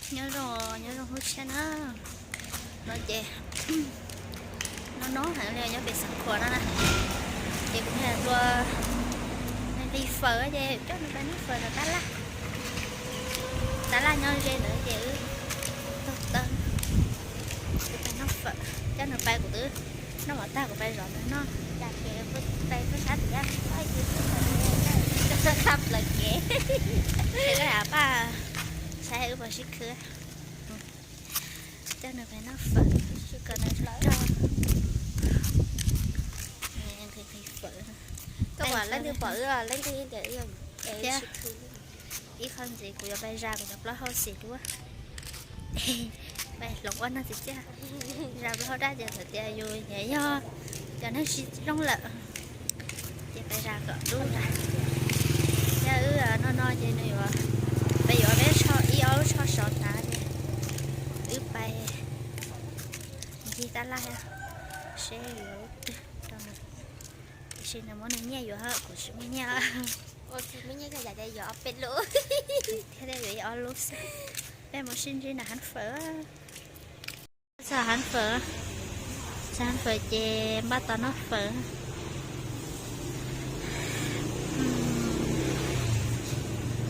Nyob zoo, nyob zoo hnub tshiab na. No ces no no heev li nyob pem Xeev Khuam no na. Ces kuv niag hluas nqhis fawm ces coj nws pais noj fawm tom tab laj. Tab laj nyob ze ntawd ces wb taug taw, wb pais noj fawm, coj nws pais kuv twb noj mov tag kuv pais zov nws noj. Cas ces pais peb sab tim yaj, paj plaws kev. Ces koj paj saib wb puas sib khwv. Coj nws pais noj fawm, kom nws rog rog. Nqhis nqhis fawm. Koj pom leej twg pom wb os, leej twg tias wb thiab. Ib qho ntxiv kuv yuav pais zas kuv cov plaub hau xim duab. Pais hloov ua noj txiv txiaj. Zas plaub hau daj ces txawm tias yus nyiam yog cov neeg sib zoo lawm. Ces pais zas kom dub zas. Yog wb no no ces nws yuav, peb yuav peb tsho ib ob lub tsho sov tas ces wb pais ncig tab laj seb yuav lub twg rau nws. Tiam sis nws muab nws nyiaj yuav, kuv tsis muaj nyiaj. Ua tsis muaj nyiaj koj yam tias yuav ob peb lub. Thiaj li yuav ib ob lub xwb. Peb mus sib ntsib nram hab fawm. Txog hab fawm, txog hab fawm ces npaj tos noj fawm.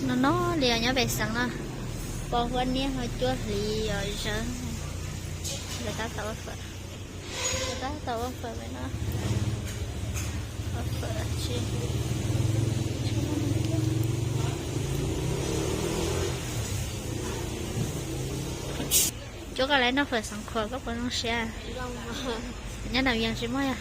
No no li nyob pem xeev no, pos huab niab ho cuab hliv os zawv. Lawv tab tom ua fawm, lawv tab tom ua fawm no, ua fawm tsis. Cuab koj lawv noj fawm Xeev Khuam koj puas zoo siab? Nyob Nam Vias tsis muaj yog?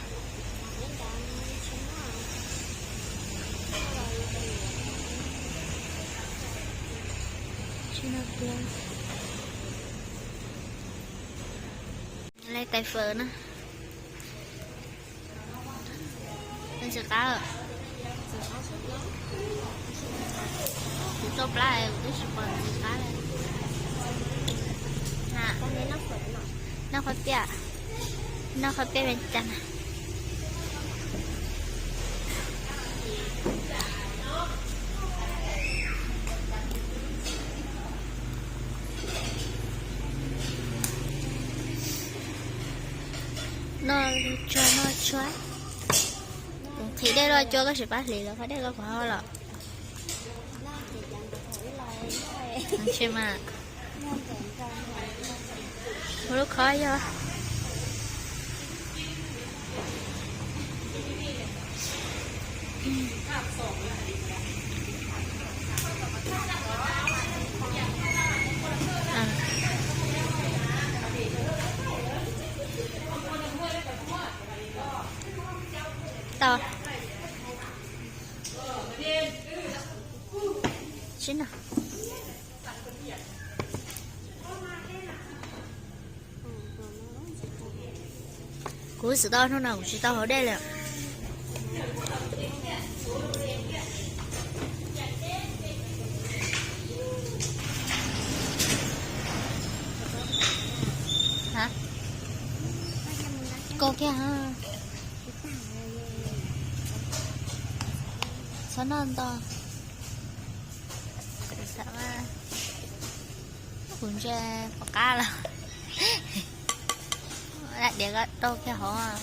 Lawv tais fawm na. Tsis qab lawm. Kuv tuaj plab kuv twb tsis pom tsis qab li. Noj qhov piaj, noj qhov piaj me cas na. Noj tsuag noj tsuag. Kuv nqhis dej luaj cuab koj tsis pab hliv los qhov dej koj puas hau los? Tsis mas. Ua lub khob yog. Tau. Sib no. Kuv xav tau hnub no kuv tsis tau haus dej li. Hab, koj kiag ha. Txhob noj ntau. Kuv xav mas, kuv ntsia pom qab los. Dab diav koj tau kiag hov.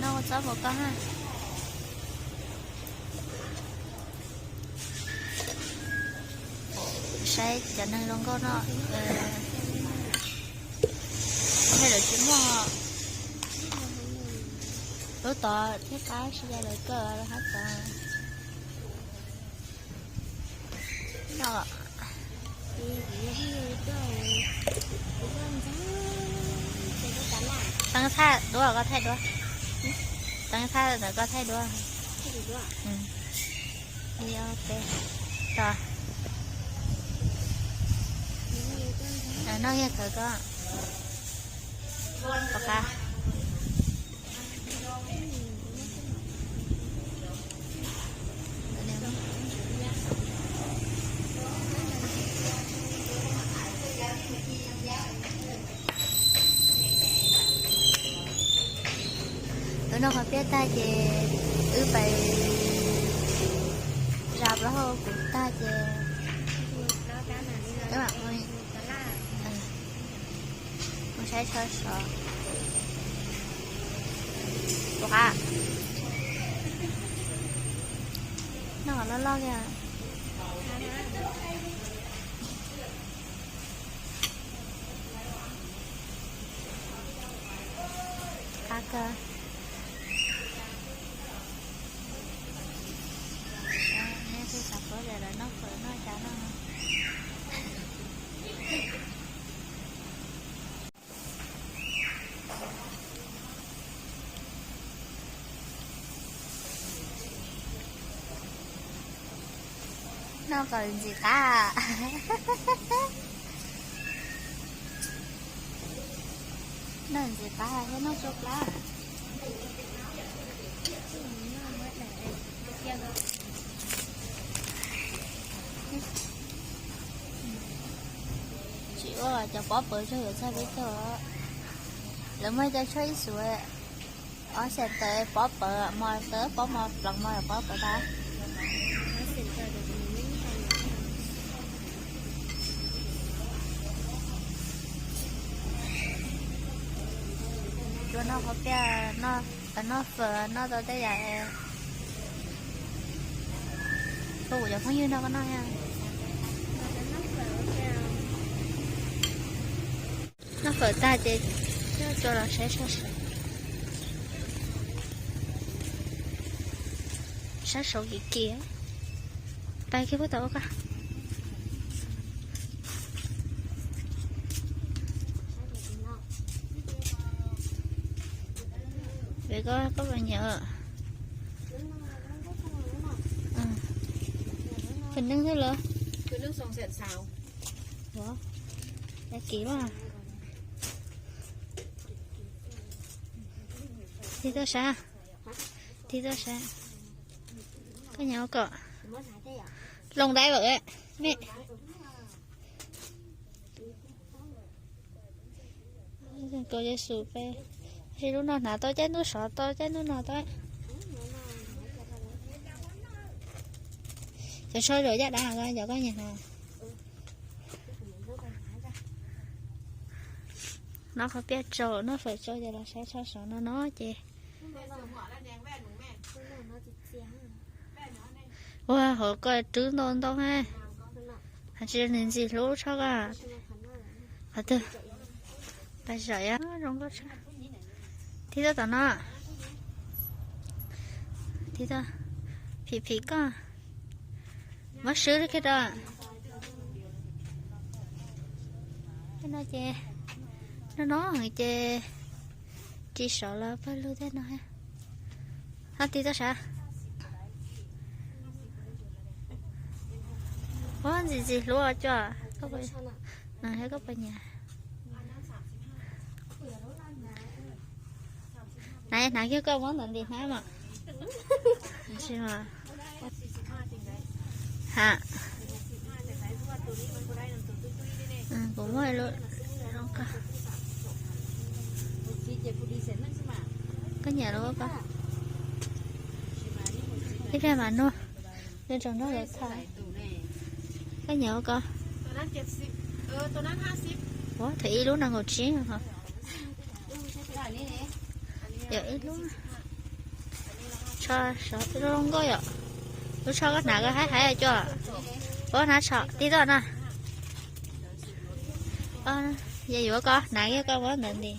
Noj txob pom koj ha. Saib cov neeg zoo nkauj no, thiab lawv tsis muaj. Lub tod thiab qab tsis ya lawv kawm hab tod. No, teeb txhaj duab koj thaij duab. Teeb txhaj ntawd koj thaij duab. Tos. Noj yog kawg koj. Pom qab. Wb noj qhov piaj tag ces wb pais zas plaub hau kuv tag ces wb mam mus Tsho sov. Tus qab. Noj kom loj loj kiag. Qab kawg. Nej twb xav paub tias lawv noj fawm noj cas noj no. Noj kom ntxim qab. Noj ntxim qab thiab noj tsau plab. Tsis ua cov pob pawv tsuag yuav txog peb caug. Lawv muaj cov tshuaj ib xuv, ob xees tawm pob pawv mos tawv pob mos ploov mos pob pawv tas. Tsuas noj qhov piaj, noj fawm noj tau tej yam. Koj kuv cov phooj ywg noj koj noj. Noj fawm tag ces coj los saib sab saud. Sab saud kim kim. Pais kiag puag tom ua koj. Vem koj, koj puas nyiam? Phim neej xwb los? Ua, da kiv mas. Tig tuaj saib, tig tuaj saib. Koj nyiam ua kom loo dai vawm me. Kom Yexus peb, sis lub no hnav tau caij ntuj sov tau caij ntuj no tau. Cov tsho zaum yaj dav, cov koj nyiam hnav. Noj qhov piaj tsau, noj fawm tsau ces los saib tsho sov no no ces. Ua hauv ko rwb ntau ntau na. Hais tsis nws ntxim hlub tsho ko. Qhov twg? Pais zaum zoo nkauj. Tig tuaj tom no. Tig tuaj. Phim phim koj. Muab swb kiag rau. Tej no ces no no ces tsis sov los pawg lug tej no. Ho tig tuaj sav. Ua ntxim ntxim hlub cuaj. Koj puas nyiam? Hnav kiag koj muab ntawm ntim hnab mas. Ha, kuv muaj lub. Koj nyiam los koj. Ib pliag mam nug, nug tsoom nrog lawv tham. Koj nyiam ua ko? Ua thaum ib lub nees nkaum tsib. Yog ib lub. Tsho sov zoo nkauj yom. Lub tsho koj hnav ko haib haib cuaj. Ua hnav tsho tig tuaj no. Yog yuav ko hnav kiag koj muab ntawd nti.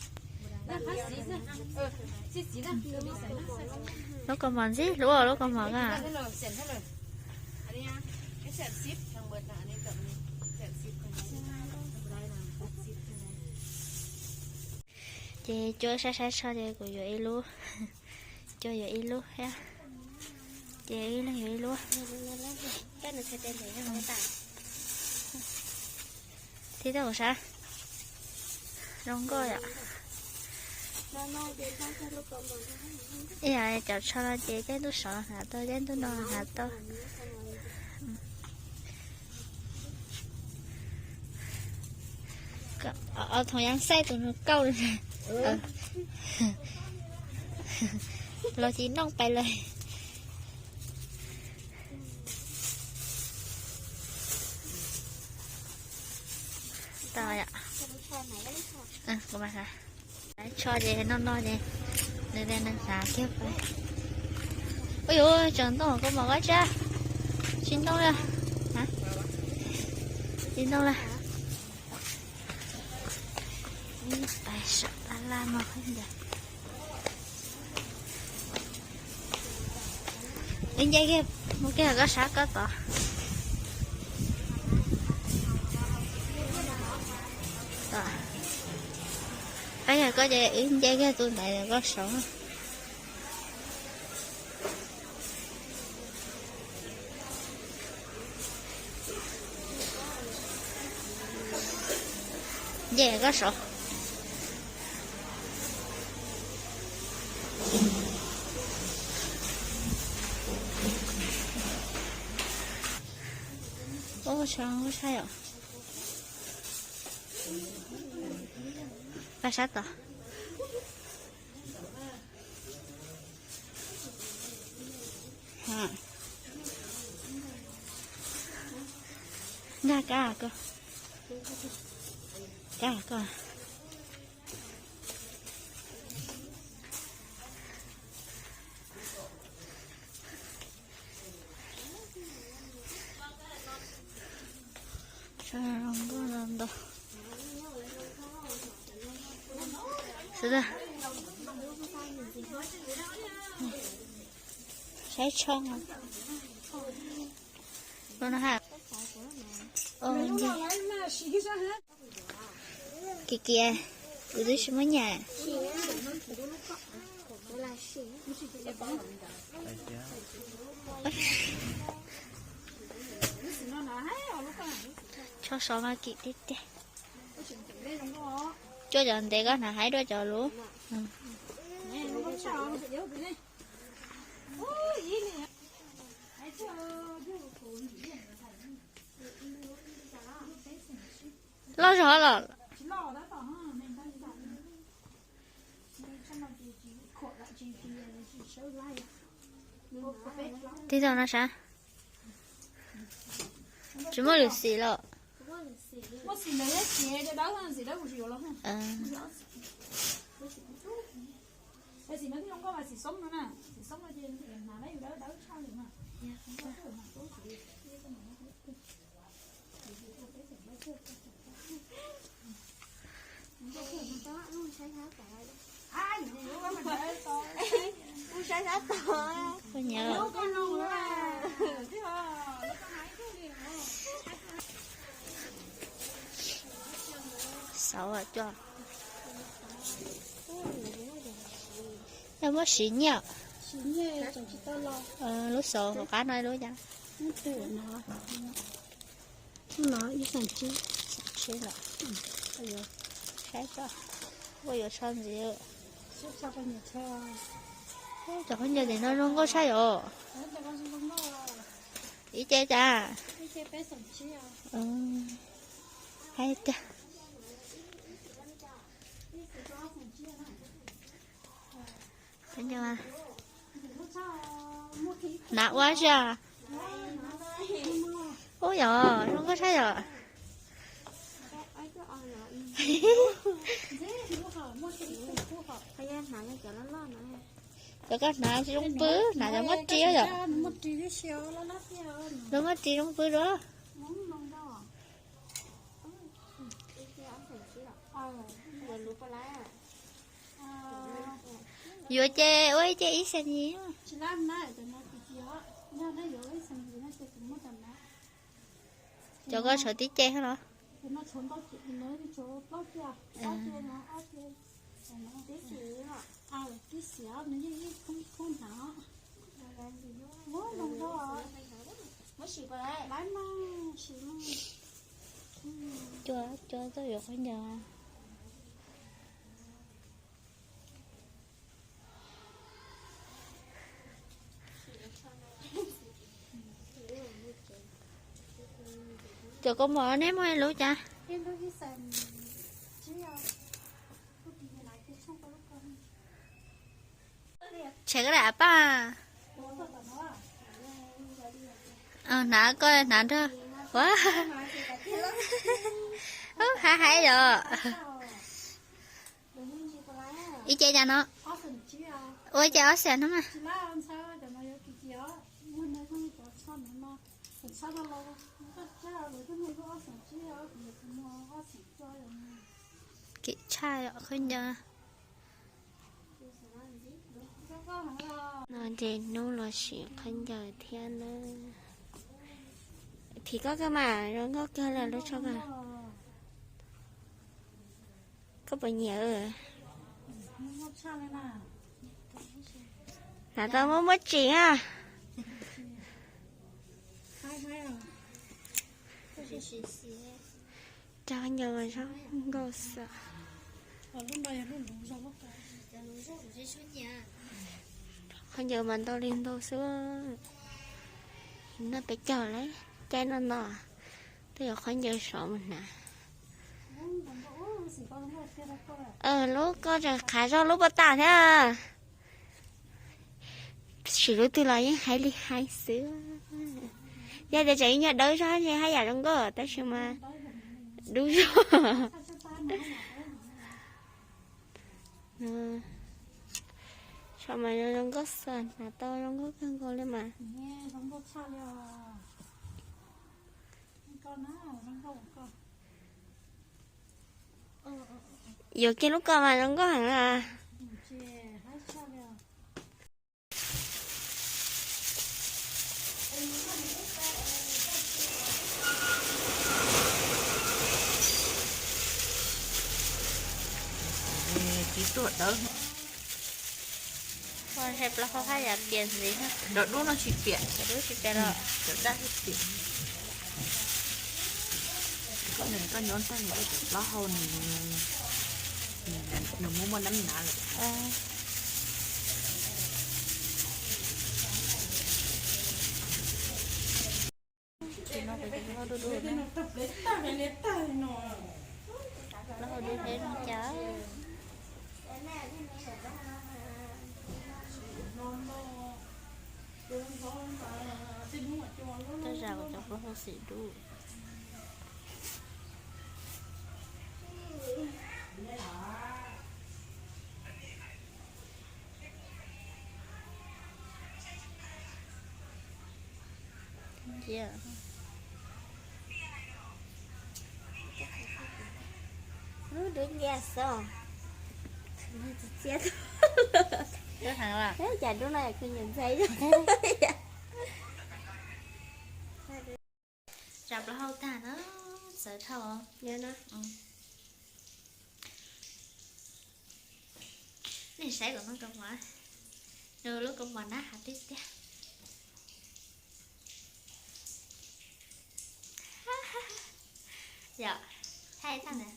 Lub kaus mom ntxim hlub lub kaus mom ko. Ces cuaj saib saib tsho ces kuv yuav ib lub. Cuaj yuav ib lub thiab. Ces ib leeg yuav ib lub. Tig tuaj kuv saib. Zoo nkauj yom. Ib yam cov tsho no ces caij ntuj sov hnav tau, caij ntuj no hnav tau. Thoov Yeeb Xaij tus nus kauj los cis nooj pais lawm. Kuv mam hnav. Hnav tsho ces noj noj ces nws tias nws hnav kiag pais. Ua yuav tsaus ntoo koj mom koj tsab. Tsis ntoo li. Tsis ntoo li. Pais saum tab laj no ntag. Wb nce kiag, mus kiag koj sab koj tod. Peb yog koj ces wb nce kiag tus ntawd koj saud. Nce koj saud. Ub, tsho ub saib yom. Pab sab tod. Nkag kab koj. Kab koj. Saib tsho no ha. Kim kiag, kuv twb tsis muaj nyam. Tsho sov mas kim tiag tiag. Coj cov ntev koj hnav haib dua cov lub. Loj zog los. Tig tau no sav. Tsis muaj lwm xim los. Nyob xauv coj. Yog muab siv nyiaj. Lub xauv hauv qab no lub cas. Ib xees tsib, xees tsib lawm. Saib tso, ua yuav tsho ntxiv. Cov khaub ncaws tim no zoo nkauj tshaj yom. Ib ce cas. Haib tiag. Hnav ua tsi. Ub yog zoo nkauj tshaj yom. Cov koj hnav zoo pw, hnav cov muaj ris yom. Cov muaj ris zoo pw dua. Yuav ces ua ib ce ib xees yim. Cov koj tshuav tib ce los? Cua, cua tuaj yuav khaub ncaws. Cov koj mom neb muaj lub cas? Tshem koj daim av paj. Hnav koj hnav nrog. Ua, ub, Qab hais yom. Ib ce cas no? Ua ce ob xees no mas. Kim tshaj yom khaub ncaws. No ces hnub los sim khaub ncaws thiab na. Thim koj kawg mas zoo nkauj kawg li lub tsho kawg. Koj puas nyiam? Hnav tau muaj muaj tsim a. Rau khaub ncaws mas zoo nkauj xwb. Khaub ncaws mas ntau li ntau xwb. Noj peb caug lawm, caij noj no, twb yuav khaub ncaws sov mus hnav. Lub koj tseem qhav zog lub pob tag thiab. Sim lub twg los yeej hais li hais xwb. Yog tias tseem ib nyuag dawb zog ces haj yam zoo nkauj tab sis mas dub zog. Tsho mas zoo nkauj xwb, hnav tau zoo nkauj kawg nkaus li mas. Yuav kiag lub ko mas zoo nkauj heev a. Tsis tuaj dawb. Ua ntshai plaub hau haj yam piam ntxiv. Cov dub no tsis piam, cov dub tsis piam los cov daj thiaj piam. Koj nyob tag nws cov plaub hau nws, nws muaj muaj nab nav lawm. Plaub hau dub thiab zoo cas. Tej zaum cov plaub hau xim dub. Ub, dub nciab xwb. Txias, cas dub no kuv nyiam ntxhais. Zam plaub hau tag na, txawv dhau. Nej saib kom no, lub kaus mom nab hav tiag tiag. Yom, thaij tag na.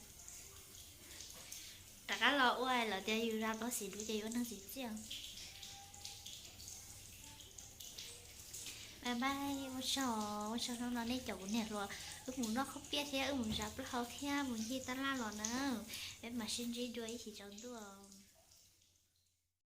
Rov qab los ua lawv tias yus zam plaub hau xim dub ces yus ua neeg txiv txiaj. Bye bye, ua tsaug, ua tsaug hnub no nej caum kuv niam hluas wb mus noj khaub piab thiab wb mus zam plaub hau thiab mus ncig tab laj los na. Peb mam sib ntsib dua ib chim tsaus ntuj.